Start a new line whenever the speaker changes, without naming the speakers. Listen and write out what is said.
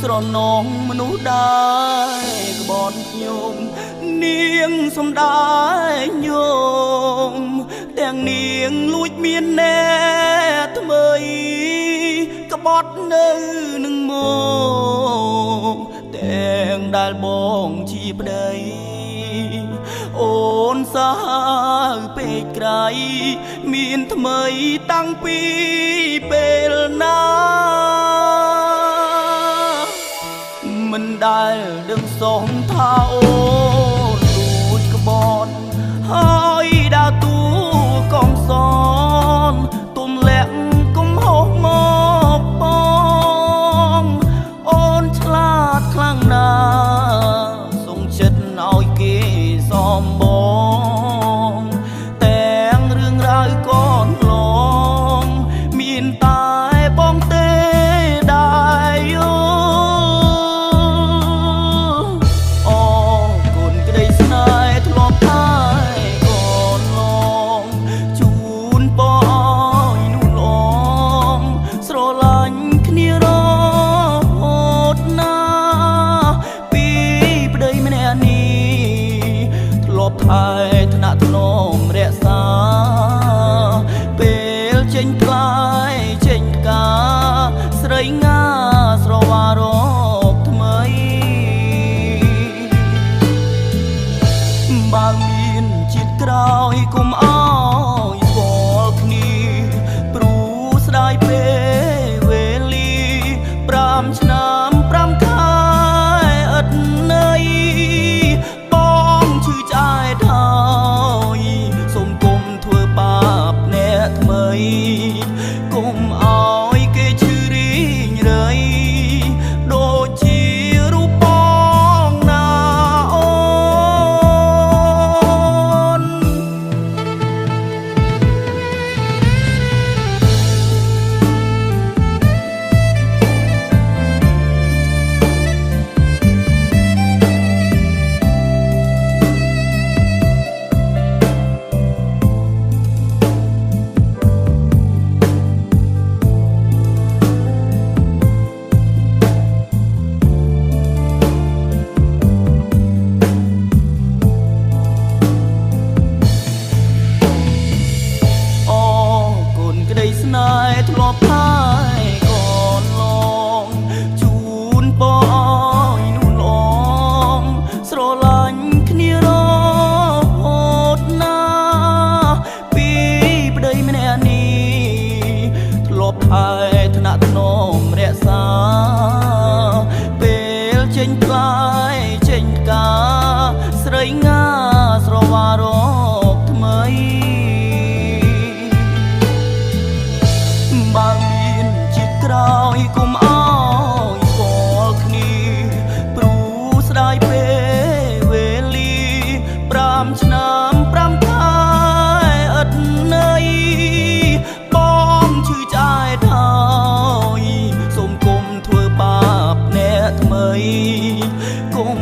ស្រណងមនុស្សដែរក្បន់ខ្ញុំនាងសំដែងញោមទាំងនាងលួចមានណែថ្មីក្បត់នៅនឹងមកទាំងដែលបងជាប្តីអូនសាហាវពេកក្រៃមានថ្មីតាំងពីពេលណាមិនដែលដឹងសងថាអូនលួចក្បត់ហើយដើរតួកំសនទុំលាក់កំហុសមកបងអូនឆ្លាតខ្លាំងណាស់សុងចិត្តឲ្យគេសំបងទាំងរឿងរ៉ាវកូនឡងមានតែបងទេដែលយល់អូគុណក្តីស្នេហ៍ធ្លាប់តែកូនឡងជូនពរឲ្យនួនឡងស្រឡាញ់គ្នារហូតណាពីប្តីម្នាក់នេះធ្លាប់ថែថ្នាក់ថ្នមរក្សាពេលចេញផ្លែចេញផ្កាស្រីងាស្រវារកថ្មីបើមានជាតិក្រោយគុំអោយស្គាល់គ្នាព្រោះស្ដាយពេលវេលា5ឆ្នាំ5ខែឥតន័យបងឈឺឆ្អែតហើយសូមគុំធ្វើបាបអ្នកថ្មីគុំអោយគេឈឺរីងរៃដូចជារូបបងណាអូនអូគុណក្តីស្នេហ៍ធ្លាប់ថែកូនឡងជូនពរឲ្យនួនឡងស្រឡាញ់គ្នារហូតណាពីប្តីម្នាក់នេះធ្លាប់ថែថ្នាក់ថ្នមរក្សាពេលចេញផ្លែចេញផ្កាស្រីងាស្រវារកថ្មីបើមានជាតិក្រោយគុំអោយស្គាល់គ្នាព្រោះស្ដាយពេលវេលា5ឆ្នាំ5ខែឥតន័យបងឈឺឆ្អែតហើយសូមគុំធ្វើបាបអ្នកថ្មីគុំ